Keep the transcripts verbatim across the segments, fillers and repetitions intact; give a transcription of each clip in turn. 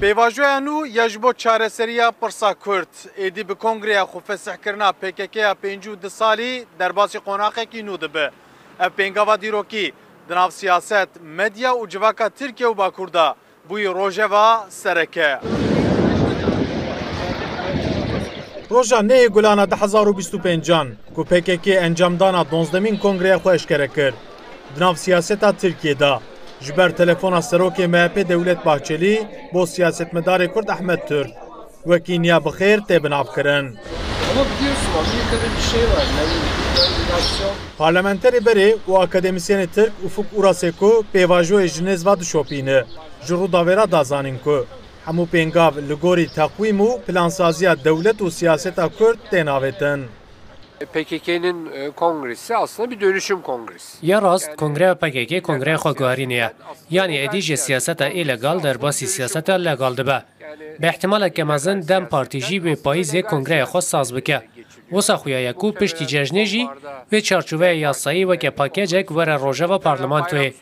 Pêvajoya nû ya ji bo çareseriya pirsa Kurd êdî bi kongreya xwe fesihkirina P K K ya pêncî û du salî derbasî qonaxekî nû dibe. Ev pêngava dîrokî di nav siyaset, medya û civaka Tirkiye û Bakur de bûyî rojeva sereke. Roja nehê Gulana du hezar û bîst û pêncan ku P K K encamdana donzdemîn kongreya xwe eşkere kir. Di nav siyaseta Tirkiyê de ji ber telefona serokê M H P Dewlet Bahçelî bo siyasetmedarê Kurd Ehmed Türk wekî niya bi xêr tê binavkirin. Ama biliyorsun, Amerika'da bir şey var, yani, navigasyon. Parlamenterê berê û akademîsyenê Tirk Ufuk Urasê ku pêvajoyê ji nêz ve dişopîne, ji Rûdawê re da zanîn ku hemû pêngav li gorî teqwîm û plansaziya dewlet û siyaseta Kurd tên avêtin. P K K'nin, e, kongresi aslında bir dönüşüm kongresi. Ya rast, kongreya P K K kongreya xweguherînê ye. Yanî êdî ji siyaseta îlegal derbasî siyaseta legal dibe. Bi îhtimaleke mezin DEM Partî jî wê payîzê kongreya xwe saz bike. Wisa xuya ye ku piştî cejnê jî wê çarçoveya yasayî weke pakecek were rojeva parlamentoyê.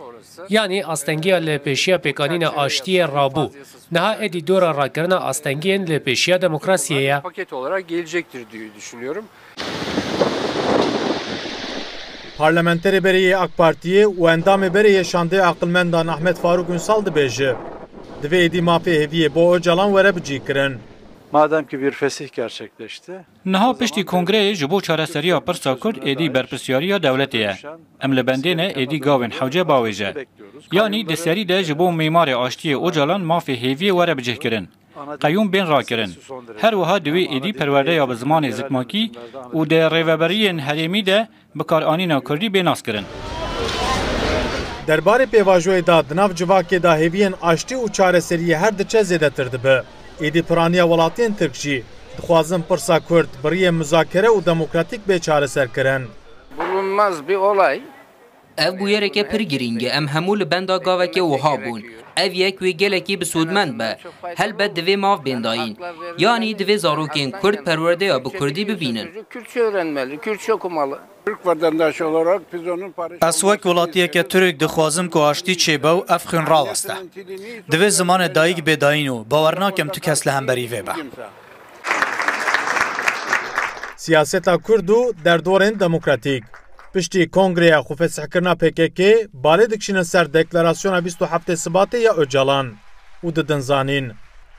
Yanî astengiya li pêşiya pêkanîna aştiyê rabû. Niha êdî dora rakirina astengiyên li pêşiya demokrasiyê ye. Paket olarak gelecektir diye düşünüyorum. Parlamenterê berê yê AK Partiyê û endamê berê yê Şandê Aqilmendan Ahmet Faruk Ünsal dibêje, divê êdî mafê hêviyê bo Ocalan were bicihkirin. Madem ki bir fesih gerçekleşti. Niha piştî kongreyê ji bo çareseriya pirsa Kurd êdî berpirsyariya dewletê ye. Em li bendê ne êdî gavên hewce bawêje. Yanî di serî de ji bo mîmarê aştiyê Ocalan mafê hêviyê were bicihkirin. Qeyûm bên rakirin. Her wiha divê êdî perwerdeya bi zimanê zikmakî û di rêveberiyên herêmî de bikaranîna kurdî bê naskirin. Derbarê pêvajoyê de di nav civakê de hêviyên aştî û çareseriyê her diçe zêdetir dibe. Êdî piraniya welatiyên Tirk jî dixwazin pirsa Kurd bi riyê muzakere û demokratîk bê çareserkirin. Bulunmaz bir olay. Ev bûyereke pir girîng e. Em hemû li benda gaveke wiha bûn. Ev yek wê gelekî bi sûdmend be. Helbet divê mav bên dayîn. Yanî divê zarokên Kurd perwerdeya bi Kurdî bibînin. Kürtçe öğrenmeli, Kürtçe okumalı. Türk vatandaşı olarak biz onun barış... Ez wek welatiyeke Tirk dixwazim ku aştî çêbe û ev xwîn raweste. Divê zimanê dayik bê dayîn û bawer nakim tu kes li hemberî vê be. Siyaseta Kurd û derdorên demokratîk. Piştî kongreya xwefesihkirina P K K, balê dikişînin ser deklarasyona bîst û heftê Sibatê ya Ocalan û didin zanîn,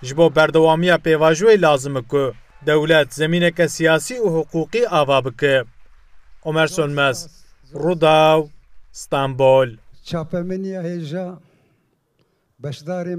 ji bo berdewamiya pêvajoyê lazim e ku dewlet zemîneke siyasî û hiqûqî ava bike. Omer Sönmez, Rûdaw, Stenbol. Çapemeniya hêja beşdarên